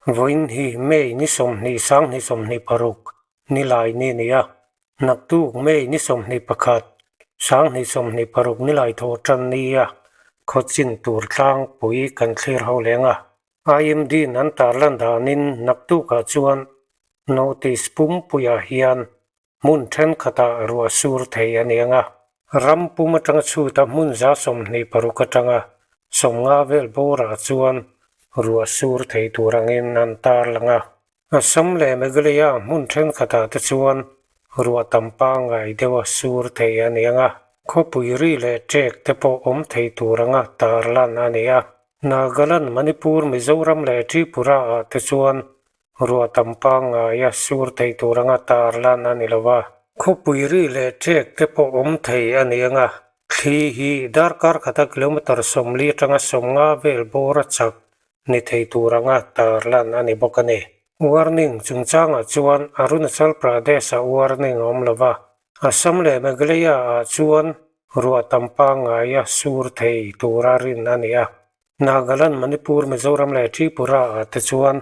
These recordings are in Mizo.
Vawiin hi May ni 20 2026 nilai ni a ni a, naktuk May ni 21 2026 nilai thawh tan nia khawchin tur tlangpui kan thlir ho leng a. IMD in an tarlan danin naktukah chuan notice pumpuiah hian hmun thenkhatah ruah sur thei a ni ang a. Ram pum atanga chhuta hmun 26 atanga 50 vel bawrah chuan ruah sur thei tur angin an tarlang a. Assam leh Meghalaya hmun thenkhatah te chuan ruah tam pangngai deuha sur thei a ni ang a. Khawpui ri leh ṭek te pawh awm thei tur anga tarlan a ni a. Nagaland, Manipur, Mizoram leh Tripura ah te chuan ruah tam pangngaia sur thei tur anga tarlan a ni lo va. Khawpui ri leh ṭek te pawh awm thei a ni ang a, thli hi darkar khata kilometre 40 atanga 50 vel bawr a chak ni thei tur anga tarlan a ni bawk a ni. Warning chungchangah chuan Arunachal Pradesh-ah warning a awm lo va, Assam leh Meghalaya-ah chuan ruah tam pangngaia sur thei tura rin a ni a. Nagaland, Manipur, Mizoram leh Tripura-ah te chuan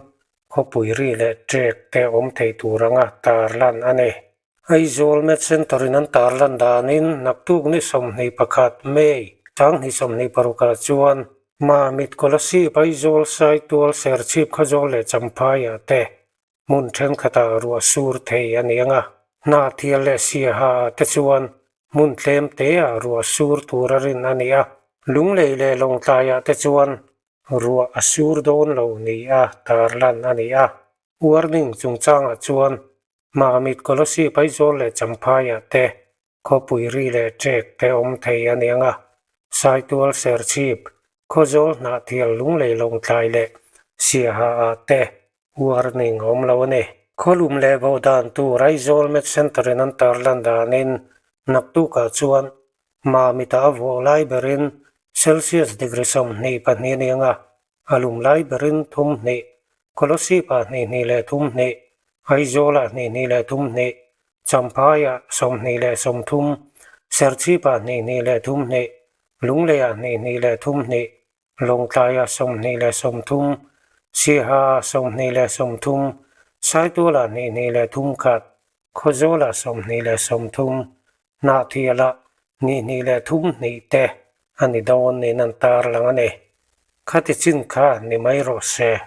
khawpui ri leh ṭek te awm thei tur anga tarlan a ni. Aizawl Met Centre-in an tarlan danin naktuk ni 21 May 2026-ah chuan Mamit, Kolasib, Aizawl, Saitual, Serchhip, Khawzawl leh Champhaiah te hmun thenkhatah ruah sur thei a ni ang a. Hnahthial leh Siaha ah te chuan hmun tlem teah ruah sur tur a rin a ni a. Lunglei leh Lawngtlaiah te chuan ruah a sur dawn lo ni a tarlan a ni a. Warning chungchangah chuan Mamit, Kolasib, Aizawl leh Champhaiah te khawpui ri leh ṭek te awm thei a ni ang a. Saitual, Serchhip, Khawzawl, Hnahthial, Lunglei, Lawngtlai leh Siaha ah te warning a awm lo a ni. Khawlum leh vawh dan tur Aizawl Met Centre in an tarlan danin naktukah chuan Mamitah a vawh lai berin Celsius degree 22 a ni ang a, a lum lai berin 3 hnih, Kolasib-ah 2 2.3 hnih, Aizawlah 2 2.3 hnih, Champhaiah 23, Serchhipah 2 2.3 hnih, Lungleiah 2 2.3 hnih, Lawngtlaiah 23, Siahaah 23, Saitualah 2 2.31, Khawzawlah 23, Hnahthialah 2 2.32 te a ni dawn niin an tarlang a ni. Khati chin kha ni mai rawh se.